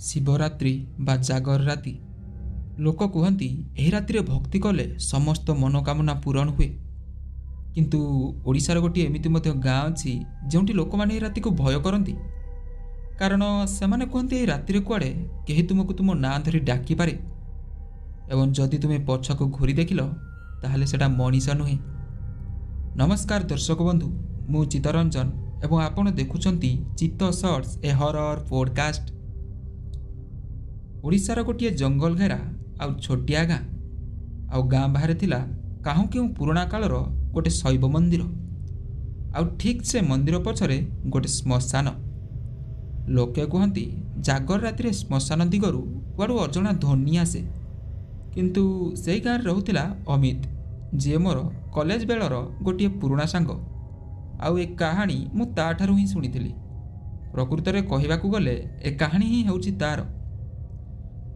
ଶିବରାତ୍ରି ବା ଜାଗର ରାତି। ଲୋକ କୁହନ୍ତି ଏହି ରାତିରେ ଭକ୍ତି କଲେ ସମସ୍ତ ମନୋକାମନା ପୂରଣ ହୁଏ। କିନ୍ତୁ ଓଡ଼ିଶାର ଗୋଟିଏ ଏମିତି ମଧ୍ୟ ଗାଁ ଅଛି ଯେଉଁଠି ଲୋକମାନେ ଏହି ରାତିକୁ ଭୟ କରନ୍ତି, କାରଣ ସେମାନେ କୁହନ୍ତି ଏହି ରାତିରେ କୁଆଡ଼େ କେହି ତୁମକୁ ତୁମ ନାଁ ଧରି ଡାକିପାରେ, ଏବଂ ଯଦି ତୁମେ ପଛକୁ ଘୂରି ଦେଖିଲ ତାହେଲେ ସେଇଟା ମଣିଷ ନୁହେଁ। ନମସ୍କାର ଦର୍ଶକ ବନ୍ଧୁ, ମୁଁ ଚିତ୍ତରଞ୍ଜନ ଏବଂ ଆପଣ ଦେଖୁଛନ୍ତି ଚିତ୍ତ ସର୍ଟସ୍ ଏ ହରର ପୋଡ଼କାଷ୍ଟ। ଓଡ଼ିଶାର ଗୋଟିଏ ଜଙ୍ଗଲ ଘେରା ଆଉ ଛୋଟିଆ ଗାଁ, ଆଉ ଗାଁ ବାହାରେ ଥିଲା କାହୁଁ କେଉଁ ପୁରୁଣା କାଳର ଗୋଟେ ଶୈବ ମନ୍ଦିର, ଆଉ ଠିକ୍ ସେ ମନ୍ଦିର ପଛରେ ଗୋଟେ ଶ୍ମଶାନ। ଲୋକେ କୁହନ୍ତି ଜାଗର ରାତିରେ ଶ୍ମଶାନ ଦିଗରୁ କୁଆଡ଼ୁ ଅଜଣା ଧ୍ୱନି ଆସେ। କିନ୍ତୁ ସେଇ ଗାଁରେ ରହୁଥିଲା ଅମିତ, ଯିଏ ମୋର କଲେଜ ବେଳର ଗୋଟିଏ ପୁରୁଣା ସାଙ୍ଗ, ଆଉ ଏ କାହାଣୀ ମୁଁ ତା'ଠାରୁ ହିଁ ଶୁଣିଥିଲି। ପ୍ରକୃତରେ କହିବାକୁ ଗଲେ ଏ କାହାଣୀ ହିଁ ହେଉଛି ତା'ର।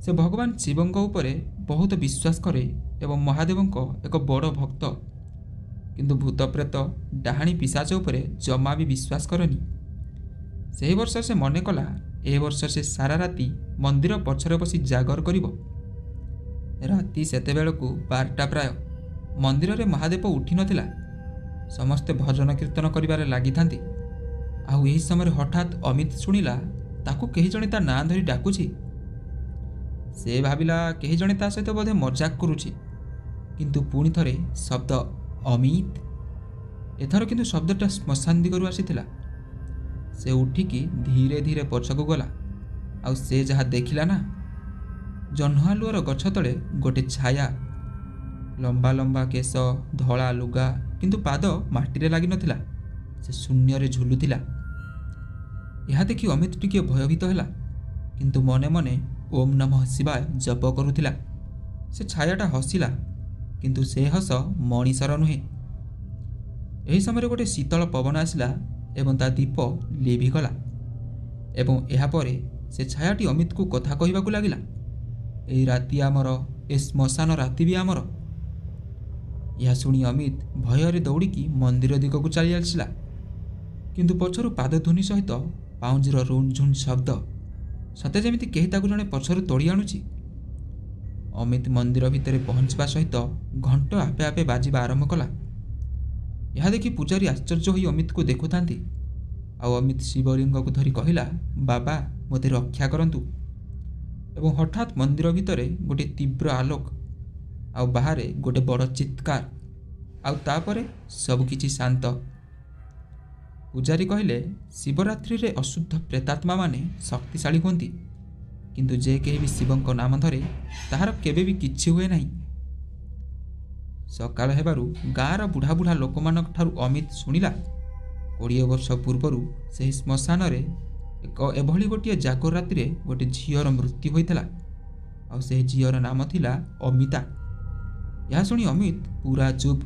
ସେ ଭଗବାନ ଶିବଙ୍କ ଉପରେ ବହୁତ ବିଶ୍ୱାସ କରେ ଏବଂ ମହାଦେବଙ୍କ ଏକ ବଡ଼ ଭକ୍ତ, କିନ୍ତୁ ଭୂତ ପ୍ରେତ ଡାହାଣୀ ପିଶାଚ ଉପରେ ଜମା ବି ବିଶ୍ୱାସ କରେନି। ସେହି ବର୍ଷ ସେ ମନେ କଲା ଏ ବର୍ଷ ସେ ସାରା ରାତି ମନ୍ଦିର ପଛରେ ବସି ଜାଗର କରିବ। ରାତି ସେତେବେଳକୁ 12ଟା ପ୍ରାୟ। ମନ୍ଦିରରେ ମହାଦେବ ଉଠିନଥିଲା। ସମସ୍ତେ ଭଜନ କୀର୍ତ୍ତନ କରିବାରେ ଲାଗିଥାନ୍ତି। ଆଉ ଏହି ସମୟରେ ହଠାତ୍ ଅମିତ ଶୁଣିଲା ତାକୁ କେହି ଜଣେ ତା ନାଁ ଧରି ଡାକୁଛି। ସେ ଭାବିଲା କେହି ଜଣେ ତା ସହିତ ବୋଧେ ମଜାକ କରୁଛି, କିନ୍ତୁ ପୁଣି ଥରେ ଶବ୍ଦ ଅମିତ। ଏଥର କିନ୍ତୁ ଶବ୍ଦଟା ଶ୍ମଶାନ ଦିଗରୁ ଆସିଥିଲା। ସେ ଉଠିକି ଧୀରେ ଧୀରେ ପଛକୁ ଗଲା, ଆଉ ସେ ଯାହା ଦେଖିଲା ନା, ଜହ୍ନ ଆଲୁଅର ଗଛ ତଳେ ଗୋଟେ ଛାୟା, ଲମ୍ବା ଲମ୍ବା କେଶ, ଧଳା ଲୁଗା, କିନ୍ତୁ ପାଦ ମାଟିରେ ଲାଗିନଥିଲା, ସେ ଶୂନ୍ୟରେ ଝୁଲୁଥିଲା। ଏହା ଦେଖି ଅମିତ ଟିକିଏ ଭୟଭୀତ ହେଲା, କିନ୍ତୁ ମନେ ମନେ ଓମ୍ ନମଃ ଶିବାୟ ଜପ କରୁଥିଲା। ସେ ଛାୟାଟା ହସିଲା, କିନ୍ତୁ ସେ ହସ ମଣିଷର ନୁହେଁ। ଏହି ସମୟରେ ଗୋଟେ ଶୀତଳ ପବନ ଆସିଲା ଏବଂ ତା ଦୀପ ଲିଭିଗଲା, ଏବଂ ଏହାପରେ ସେ ଛାୟାଟି ଅମିତକୁ କଥା କହିବାକୁ ଲାଗିଲା। ଏଇ ରାତି ଆମର, ଏ ଶ୍ମଶାନ ରାତି ବି ଆମର। ଏହା ଶୁଣି ଅମିତ ଭୟରେ ଦୌଡ଼ିକି ମନ୍ଦିର ଦିଗକୁ ଚାଲି ଆସିଲା, କିନ୍ତୁ ପଛରୁ ପାଦଧ୍ୱନି ସହିତ ପାଉଁଜିର ରୁଣଝୁଣ ଶବ୍ଦ, ସତେ ଯେମିତି କେହି ତାକୁ ଜଣେ ପଛରୁ ତଡ଼ି ଆଣୁଛି। ଅମିତ ମନ୍ଦିର ଭିତରେ ପହଞ୍ଚିବା ସହିତ ଘଣ୍ଟ ଆପେ ଆପେ ବାଜିବା ଆରମ୍ଭ କଲା। ଏହା ଦେଖି ପୂଜାରୀ ଆଶ୍ଚର୍ଯ୍ୟ ହୋଇ ଅମିତକୁ ଦେଖୁଥାନ୍ତି, ଆଉ ଅମିତ ଶିବଲିଙ୍ଗକୁ ଧରି କହିଲା, ବାବା ମୋତେ ରକ୍ଷା କରନ୍ତୁ। ଏବଂ ହଠାତ୍ ମନ୍ଦିର ଭିତରେ ଗୋଟିଏ ତୀବ୍ର ଆଲୋକ, ଆଉ ବାହାରେ ଗୋଟେ ବଡ଼ ଚିତ୍କାର, ଆଉ ତାପରେ ସବୁକିଛି ଶାନ୍ତ। ପୂଜାରୀ କହିଲେ ଶିବରାତ୍ରିରେ ଅଶୁଦ୍ଧ ପ୍ରେତାତ୍ମାମାନେ ଶକ୍ତିଶାଳୀ ହୁଅନ୍ତି, କିନ୍ତୁ ଯେ କେହି ବି ଶିବଙ୍କ ନାମ ଧରେ ତାହାର କେବେ ବି କିଛି ହୁଏ ନାହିଁ। ସକାଳ ହେବାରୁ ଗାଁର ବୁଢ଼ା ବୁଢ଼ା ଲୋକମାନଙ୍କ ଠାରୁ ଅମିତ ଶୁଣିଲା 20 ବର୍ଷ ପୂର୍ବରୁ ସେହି ଶ୍ମଶାନରେ ଏକ ଏଭଳି ଗୋଟିଏ ଜାଗର ରାତିରେ ଗୋଟିଏ ଝିଅର ମୃତ୍ୟୁ ହୋଇଥିଲା, ଆଉ ସେହି ଝିଅର ନାମ ଥିଲା ଅମିତା। ଏହା ଶୁଣି ଅମିତ ପୁରା ଚୁପ୍।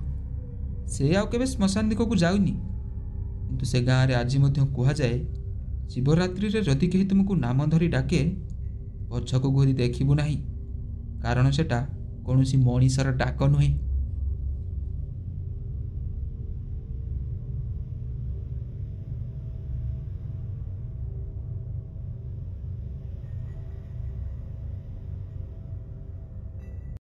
ସେ ଆଉ କେବେ ଶ୍ମଶାନ ଦିଗକୁ ଯାଉନି, କିନ୍ତୁ ସେ ଗାଁରେ ଆଜି ମଧ୍ୟ କୁହାଯାଏ ଶିବରାତ୍ରିରେ ଯଦି କେହି ତୁମକୁ ନାମ ଧରି ଡାକେ ପଛକୁ ଘୂରି ଦେଖିବୁ ନାହିଁ, କାରଣ ସେଟା କୌଣସି ମଣିଷର ଡାକ ନୁହେଁ।